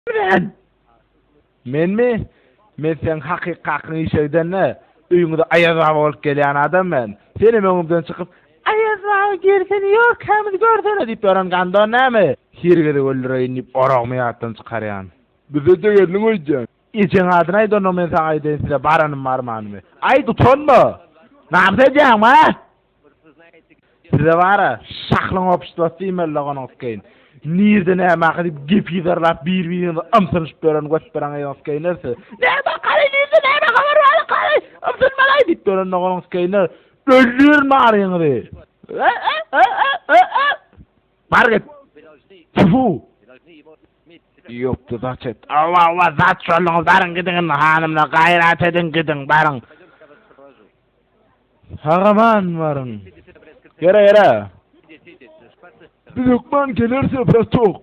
Sen! Menmi? Men seň hakyky kakyň işegden-de, öýüňize Aýaz baba bolup gelýän adam men. Senem öňümden çykyp, Aýaz baba gelsene, ýorkämizi görsene diýip ýören gandon näme? Her gezek öldüreýin diýip oragymy ýatdan çykarýan. Bize degerliň öýdýäň. Ejeň adyny aýt onda men saňa aýdaýyn size baranym barmanymy. Aýt utanma! Namys edýäňmi a? Size bara şahlyň opştwasy diýmeli onuňskeýin. Nirde näme haka diýip gep yzarlap bir biriňizi ymsynyşyp ýören götberen gyzyňskeýinler siz. Näme hakaly nirde näme habar bar hakaly ymsynmalaý diýip ýören onuňskeýinler. Öldürin baryňyzy. Bar git. Tfu. Ýokdy zaçet. Awa awa zat şolduňyz baryň gidiň indi hanymlar gaýrat ediň gidiň baryň. Sagaman baryň. Ýere ýere. Biz hökman geleris bratok.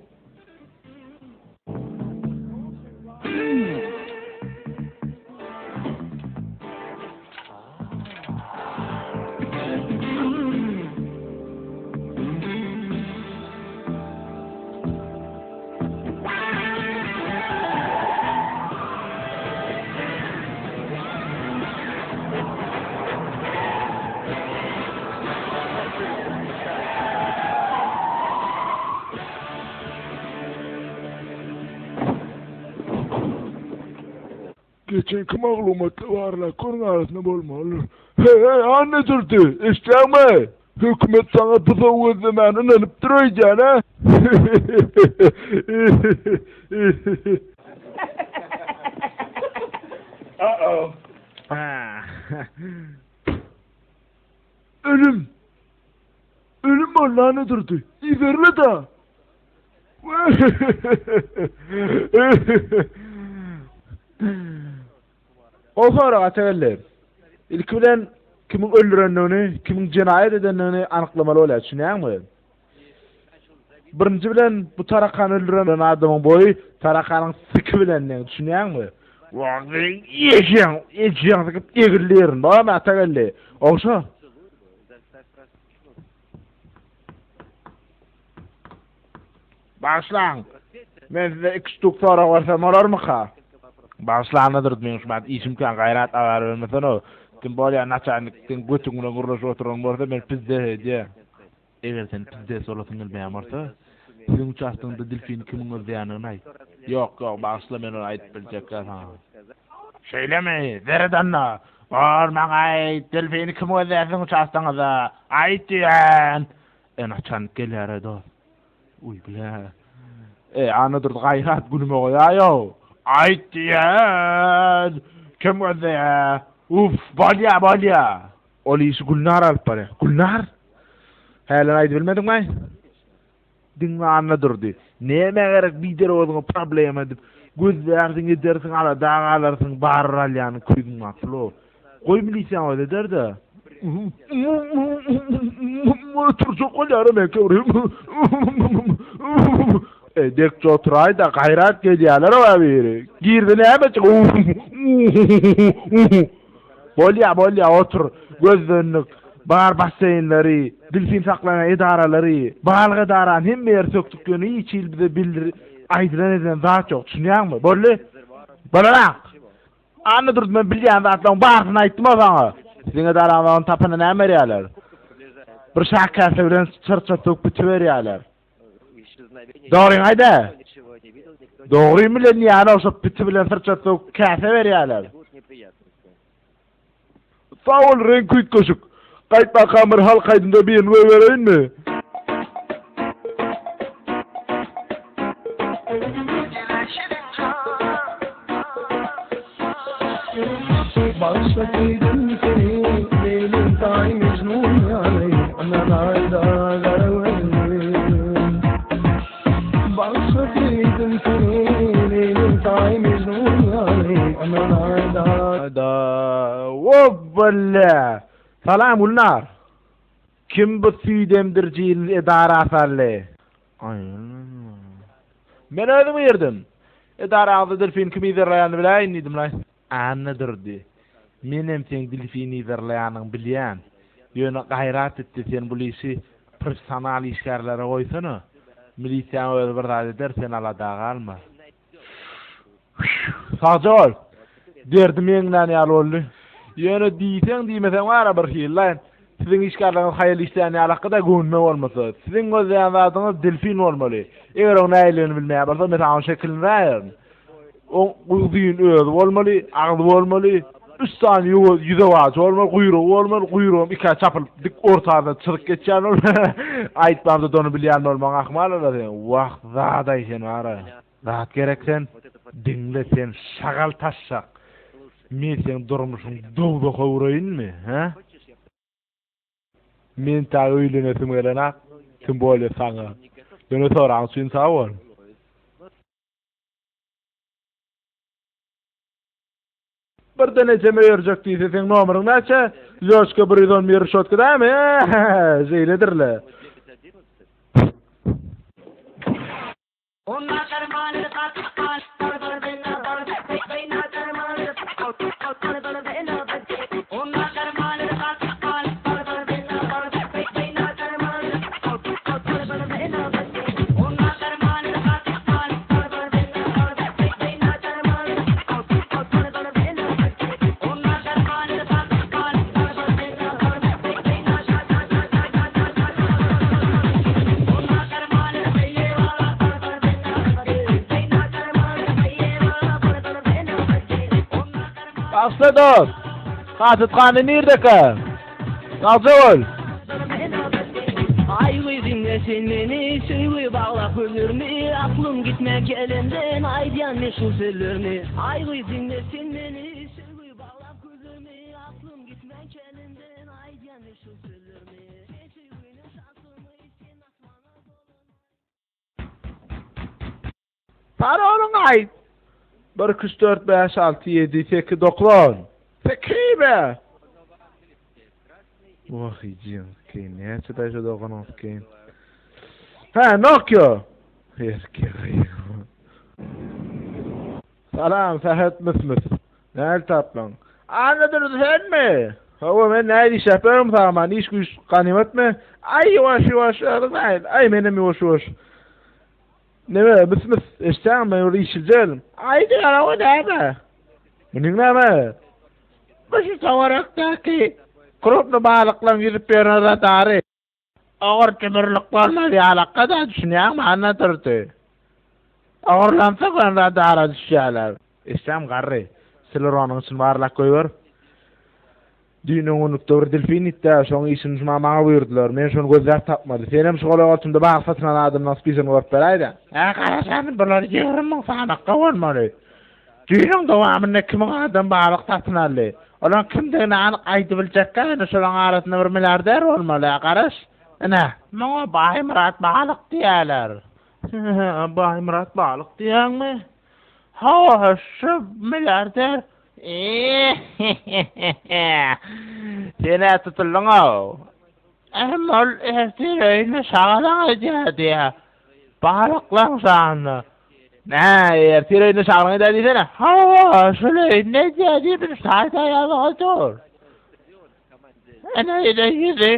Geçenki maglumatly barlag görüň arasynda bolmalydyr. Heý, heý, Annadurdy, eşidýäňmi? Hökümet saňa buzaw gözlemäni ynanypdyr öýdýän, a? Ölüm! Ölüm boldy, Annadurdy. Iberle-da! O sorag Atageldi. Ilki bilen kimiň öldürendigini, kimiň jenaýat edendigini anyklamaly bolýar, düşünýäňmi? Birinji bilen bu tarakany öldüren adamyň boýy tarakanyň siki bilen deň, düşünýäňmi? Ejeň, ejeň sikip egildi ýerin, bolamy Atageldi? Ogşa. Bagyşlaň! Men size iki ştuk sorag bersem bolarmyka? Bagyşlanydyr meň şu wagt işim kän gaýrat azar bermesene. Kim bolýa naçalnik seň götüň bilen gürleşip oturan bolsa men pizde edýä. Eger sen pizdes bolasyň gelmeýän bolsa, siziň uçastyňda delfini kimiň gözleýändigini aýt. Ýok, ýok, bagyşla men ony aýdyp biljekgä saňa. Şeýlemi? Seret onda. Bor maňa aýt, delfini kim gözleýär siziň uçastyňyzda? Aýt diýýän. E naçalnik gelýär-ä dost. Uý bile. E Annadurdy gaýrat günüme goýaýow. Aýt diýen. Kim gözleýä? Uf, bolýa, bolýa. Ol işi Gülnar alyp barýar. Gülnar? Hälen aýdyp bilmediňmi? Diňle Annadurdy. Nämä gerek biderek özüňe problema edip, gözlärsiň, edersiň, alada galarsyň, baryr alýanyň köýdüň bar pul-ow. Goý milisiýaň özi eder-de. Oturjak bolýaryn men köwrüm. E, dekje oturaý-da, gaýrat gelýärler-ow biri. Girdi nämeçik. Bolýa, bolýa, otur. Gözlendik. Bar basseýnleri, delfin saklaýan edaralary, balyk edarany hemme ýeri sökdük, ýöne hiç hili bize bildir aýdylan edilen zat ýok, düşünýäňmi? Boldy? Bolarak! Annadurdy men bilýän zatlaryň barysyny aýtdym-a saňa. Siziň edaraňyzda ony tapanda näme berýärler? Bir şakäse bilen syrça söküp bitiberýärler. Dogryňy aýd-a. Dogrymy bilen diýýän şo piti bilen syrça söküp käse berýärler. Sag bol reňki üýtgeşik. Gaýtmakam bir halk aýdymda birini goýbereýinmi? Bagyşla söýdüm seni Leýlim taý Mejnun ýaly Ynanaýda gara gözlüm Bagyşla söýdüm seni Leýlim taý Mejnun ýaly Ynanaýda Da, wobble! Salam Gülnar. Kim bu süýdemdirijini edara saldy? Men özüm girdim. Edaraňyzda delfin kim yzarlaýanyny biläýin diýdim-laý. Annadurdy, menem seň delfin yzarlaýanyňy bilýän. Ýöne gaýrat et-de sen bul işi professional işgärlere goýsana. Milisiýaň özi bir zat eder, sen alada galma. Sagja bol. Derdim ýeňlän ýaly boldy. Ýöne diýseň diýmeseň bara bir hili-laý. Siziň işgärleriňiz haýal işleýän ýalakda-da göwnüme bolmasa. Siziň gözleýän zadyňyz delfin bolmaly. Eger oň nähililigini bilmeýän bolsa, men saňa oň şekilini beräýerin. Oň uzyn özi bolmaly, agzy bolmaly, üç sany ýüzewajy bolmaly, guýrugy bolmaly, guýrugam ikä çapylyp dik ortadan çyzyk geçýän bolmaly. Aýtmamda-da ony bilýän bolmagyň ahmal ola seň. Wah, zadaý sen bara. Zat gerek sen. Diňle sen şagal taşşak. Men seň durmuşyňy dowzaha öwreýinmi, hä? Men ta öýlenesim gelenak, tym bolýa saňa. Ýöne soraň üçin sag bol. Birden ejem öýerjek diýse seň nomeryň näçe? Zýoçka 111 rişotka dämi? Şeýledir-le. Bagşla dost. Hajathana nirdeka? Sagja bol. Aý gyzym sen meni söýgi bagla gözlerimi aklym gitme gelemden aýdýan men şu sözlerimi Aý gyzym sen meni söýgi bagla gözlerimi aklym gitme gelemden aýdýan men şu sözlerimi Sen söýginiň şasymy sen asmana dolan Parolyňy aýt. 1 2 3 4 5 6 7 8 9 10. Sekiz be. Wah, ijin, keyin näçe daýşa doganyň keyin. Ha, Nokia. Erkek. Salam, Sähet mis-mis. Näl taplaň? Annadur senmi? Hawa, men näl işläp ýörün saman, iş güýç ganymatmy? Aý, ýuwaş ýuwaş, özüň näl? Aý, menem ýuwaş ýuwaş. Neme, mis-mis, eşitýäňmi, men bir işiljegim. Aýdyber, o näme? Munyň näme? Bu şu töwerekdäki krupny balyklaryň ýüzüp ýören radary. Ogur-jübürlik bolmaz ýalakga-da, düşünýäňmi, Annadurdy? Ogurlansa göni radara düşýärler. Eşitýäňmi, garry? Sileronyň içini barlap goýber. Düýn öňňünlikde bir delfin ýitdi-ä, şoň işini şuma maňa buýurdylar. Men şony gözläp tapmaly. Senem şu golaý-goltumda balyk satyn alan adamlaryň spisogyny görüp beräý-dä. Hä, garaşaryn, bular 20 müň sanakga bolmaly. Düýnüň dowamynda kimiň adam balyk satyn aldy? Olaň kimdigini anyk aýdybiljekkä, ine şolaň arasynda bir milliarder bolmaly-a, garaş. Ine, muňa Baýmyrat balyk diýýärler. Baýmyrat balyk diýýäňmi? Hawa, şu milliarder. Sen-ä tutuldyň-ow. Hem ol ertir öýünde şagalaň edýär diýýär. Balyklaň şanyna. Nä, ertir öýünde şagalaň edýär diýsene. Hawa, şol öýünde edýär diýip, saýta ýazygy dur. Ine, ine ýüzi.